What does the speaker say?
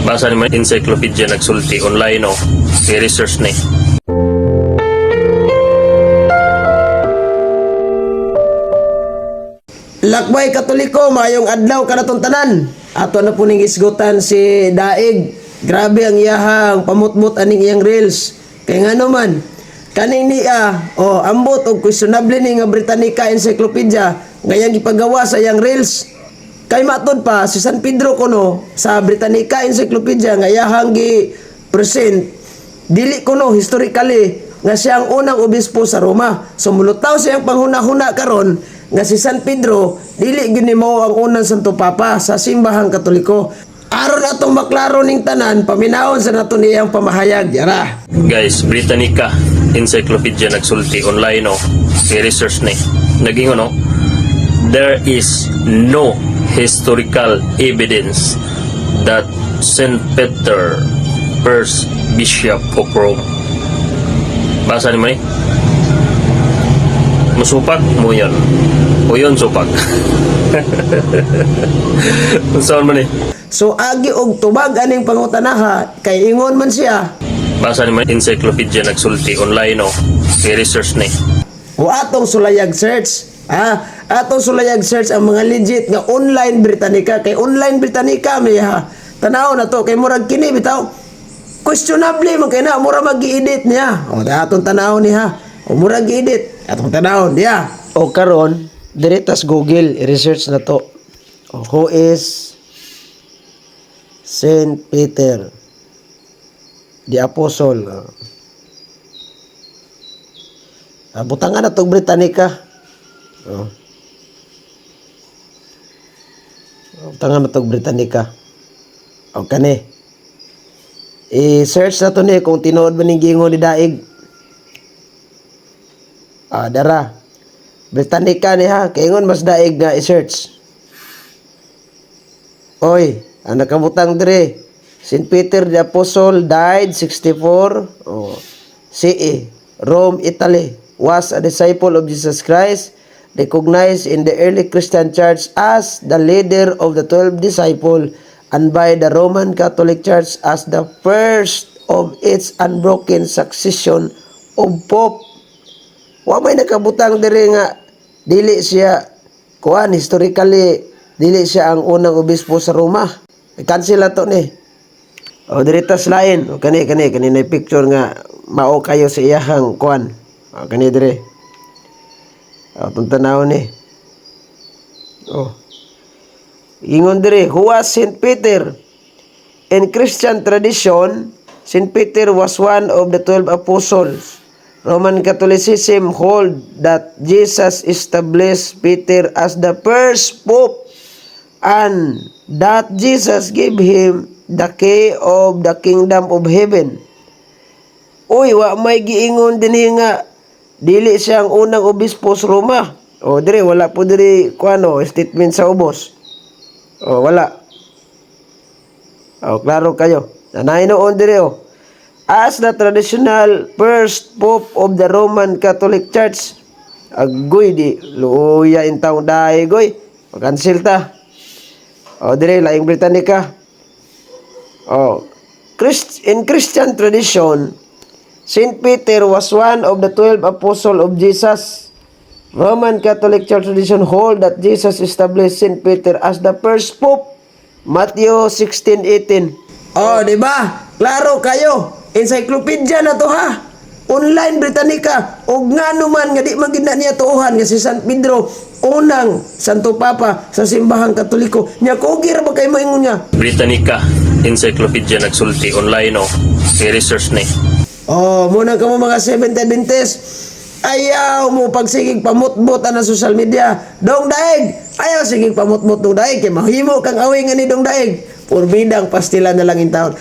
Basa ni mo encyclopedia nagsulti online no. I-research ni. Lakbay Katoliko, maayong adlaw kanatong tanan. Ato na po ning isgutan si Daig. Grabe ang iyahang pamutmut aning iyang reels. Kay ngano man, kaning niya, oh, ambot og questionable ni nga Britannica Encyclopedia ngayang ipagawa sa iyang reels. Kay matod pa si San Pedro kuno sa Britannica Encyclopedia nga iyahang gi present dili kuno historically nga siya ang unang obispo sa Roma. So mulutaw siyang panghuna-huna karon nga si San Pedro dili gyud ni mao ang unang Santo Papa sa simbahang Katoliko. Aron atong maklaro ning tanan, paminawon sa nato niyang pamahayag. Yara. Guys, Britannica Encyclopedia nagsulti online no. I-research ni. Nagingon no. There is no historical evidence that Saint Peter first bishop of Rome. Basa ni mo ni. Musupak mo yun. O yun supak. Unsaon man ni? So agi og tubag aning pangutanaha kay ingon man siya. Basa ni mo encyclopedia nagsulti online no. I-research ni. O atong sulayag search. Ah, atong sulayag search ang mga legit nga online Britannica kay online Britannica may ha. Tanaw na to kay murag kini bitaw. Questionable man kay na mura mag-edit niya. O da atong tanaw ni ha. O murag gi-edit atong tanaw niya. O karon diri tas Google i-research na to. O, who is Saint Peter the Apostle? Ah, butangan na tog Britannica. Oh. Butangan na tog Britannica. O kani. I-search na to ni kung tinuod ba ning giingon ni Daig. Ah, dara. Britannica ni ha, kay ingon mas Daig nga i-search. Oy, ang nakabutang dire. St. Peter the Apostle died 64, oh, CE, Rome, Italy. Was a disciple of Jesus Christ, recognized in the early Christian Church as the leader of the 12 disciples and by the Roman Catholic Church as the first of its unbroken succession of pope. Wa may nakabutang diri nga dili siya kuan historically dili siya ang unang obispo sa Roma. I-cancel ato ni. O diri tas lain. O kani kani kani na picture nga mao kayo sa iyahang kuan. O kani diri. O atong tan-awon ni. O. Ingon diri, who was Saint Peter? In Christian tradition, Saint Peter was one of the 12 apostles. Roman Catholicism hold that Jesus established Peter as the first pope and that Jesus gave him the key of the kingdom of heaven. Uy, wa may giingon dinhi nga dili siya ang unang obispo sa Roma. O dire wala po diri kuano statement sa ubos. O wala. O klaro kayo. Nanay noon dire o. As the traditional first pope of the Roman Catholic Church. Agoy di luoya in taong dahi goy. Cancel ta. O dire laing Britannica. O in Christian tradition, Saint Peter was one of the 12 apostles of Jesus. Roman Catholic Church tradition hold that Jesus established Saint Peter as the first pope. Matthew 16:18. Oh, di ba? Klaro kayo. Encyclopedia na to ha. Online Britannica. Og ngano man nga di man gid na niya tuohan nga si San Pedro unang Santo Papa sa simbahang Katoliko. Nya kugi ra ba kay moingon nga? Britannica Encyclopedia nagsulti online no. I-research ni. Oh, muna ka mo mga Seventh Adventist. Ayaw mo pagsigig pamutbot ang social media. Dong Daig! Ayaw sigig pamutbot dong Daig. Kay mahimo kang awing ani Dong Daig. Purbidang pastila na lang in taon.